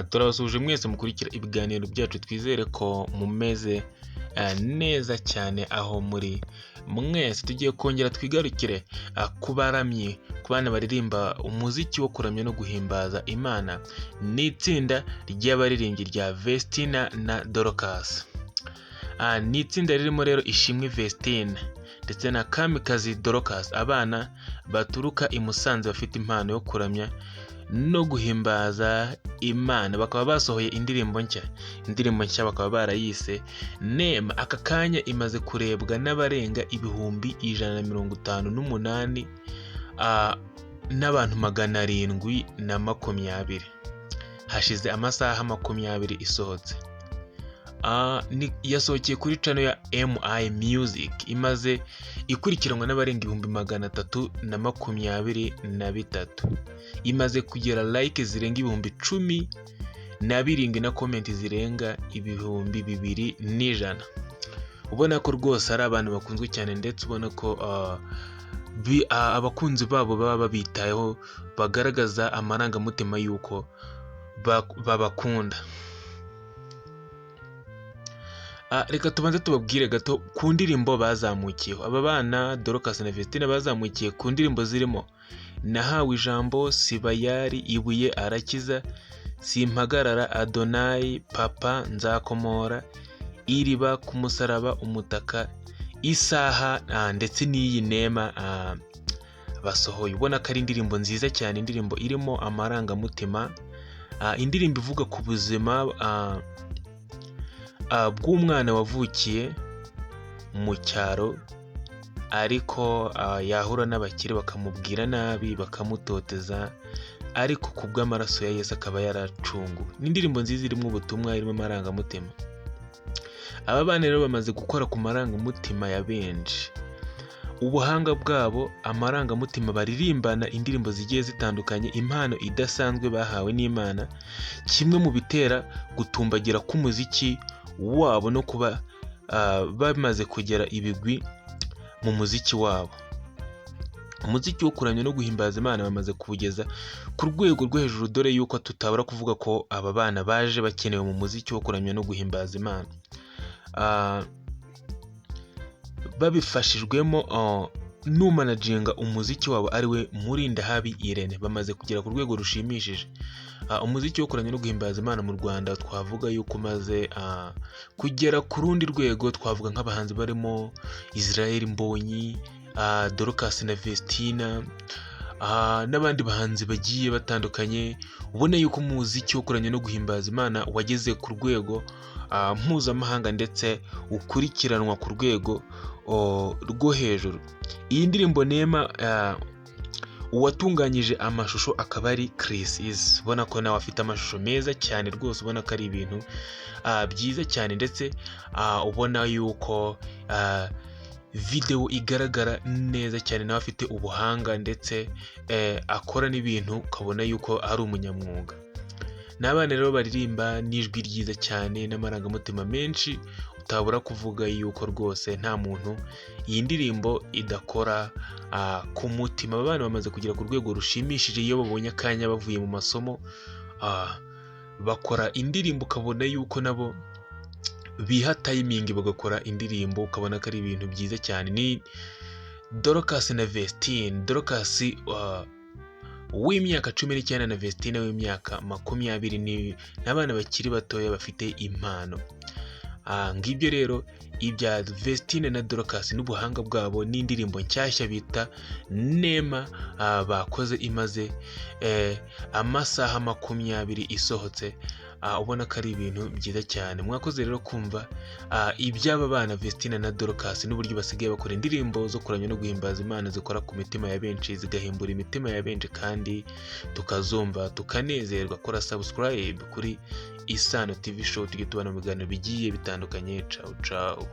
Turabasuhuje mwese mukurikira ibiganiro byacu, twizere ko mumeze neza cyane aho muri mwese. Tugiye kongera twigarukire ku baramyi, ku bana baririmba umuziki wo kuramya no guhimbaza Imana. Ni itsinda ry'abaririmbyi rya Vestina na Dorcas. Ni itsinda ririmo rero Ishimwe Vestine ndetse na Kamikazi Dorcas, abana baturuka i Musanze bafite impano yo kuramya no guhimbaza Imana, bakaba basohoye indirimbo nshya. Indirimbo nshya bakaba barayise Nema. Aka kanya imaze kurebwa n'abarenga 158,000 n'abantu 720. Hashize amasaha 20 isohotse. Yasohokeye kuri channel ya MI Music, imaze ikurikiranwa n'abarenga 323,000. Imaze kugira like zirenga 17,000 na comment zirenga 2,100. Ubona ko rwose ari abantu bakunzwe cyane, ndetse ubona ko abakunzi babo baba babitayeho, bagaragaza amarangamutima y'uko babakunda. Reka tubanze tubabwire gato ku ndirimbo bazamukiyeho. Aba bana Dorcas na Vestine bazamukiye ku ndirimbo zirimo Nahawe Ijambo, Sibayari, Ibuye, Arakiza, Simpagarara, Adonayi, Papa, Nzakomora, Iriba, Ku Musaraba, Umutaka, Isaha, ndetse n'iyi Nema basohoye. Ubona ko ari indirimbo nziza cyane, indirimbo irimo amarangamutima, indirimbo ivuga ku buzima bw'umwana wavukiye mu cyaro, ariko yahura n'abakire bakamubwira nabi, bakamutoteza, ariko ku bw'amaraso ya Yesu akaba yaracunguwe. Ni indirimbo nziza irimo ubutumwa, irimo amarangamutima. Aba bana rero bamaze gukora ku marangamutima ya benshi. Ubuhanga bwabo, amarangamutima baririmbana indirimbo zigiye zitandukanye, impano idasanzwe bahawe n'Imana, kimwe mu bitera gutumbagira k'umuziki wabo no kuba bamaze kugera ibigwi mu muziki wabo. Umuziki wo kuramya no guhimbaza Imana bamaze kuwugeza ku rwego rwo hejuru, dore yuko tutabura kuvuga ko aba bana baje bakenewe mu muziki wo kuramya no guhimbaza Imana. Babifashijwemo n'umanaginga umuziki wabo, ari we Murindahabi Irene, bamaze kugera ku rwego rushimishije. Umuziki wo kuramya no guhimbaza Imana mu Rwanda twavuga yuko umaze kugera ku rundi rwego. Twavuga nk'abahanzi barimo Israel Mbonyi, Dorcas na Vestina, n'abandi bahanzi bagiye batandukanye. Ubona yuko umuziki wo kuramya no guhimbaza Imana wageze ku rwego mpuzamahanga, ndetse ukurikiranwa ku rwego rwo hejuru. Iyi ndirimbo Nema, uwatunganyije amashusho akaba ari Chris Eazy, ubona ko nawe afite amashusho meza cyane rwose, ubona ko ari ibintu byiza cyane, ndetse ubona yuko videwo igaragara neza cyane. Nawe afite ubuhanga, ndetse akora n'ibintu ukabona yuko ari umunyamwuga. Ni abana rero baririmba n'ijwi ryiza cyane n'amarangamutima menshi, utabura kuvuga yuko rwose nta muntu iyi ndirimbo idakora ku mutima. Aba bana bamaze kugera ku rwego rushimishije. Iyo babonye akanya bavuye mu masomo, bakora indirimbo, ukabona yuko nabo biha timing bagakora indirimbo, ukabona ko ari ibintu byiza cyane. Ni Dorcas na Vestine. Dorcas w'imyaka 19 na Vestine w'imyaka 20, ni abana bakiri batoya bafite impano. Ngibyo rero ibya Vestine na Dorcas n'ubuhanga bwabo n'indirimbo nshyashya bita Nema bakoze, imaze amasaha 20 isohotse. Ubona ko ari ibintu byiza cyane. Mwakoze rero kumva iby'aba bana Vestine na Dorcas n'uburyo basigaye bakora indirimbo zo kuramya no guhimbaza Imana, zikora ku mitima ya benshi, zigahembura imitima ya benshi, kandi tukazumva tukanezerwa. Kora subscribe kuri Isano TV Show, tujye tubana mu biganiro bigiye bitandukanye. Ciao ciao.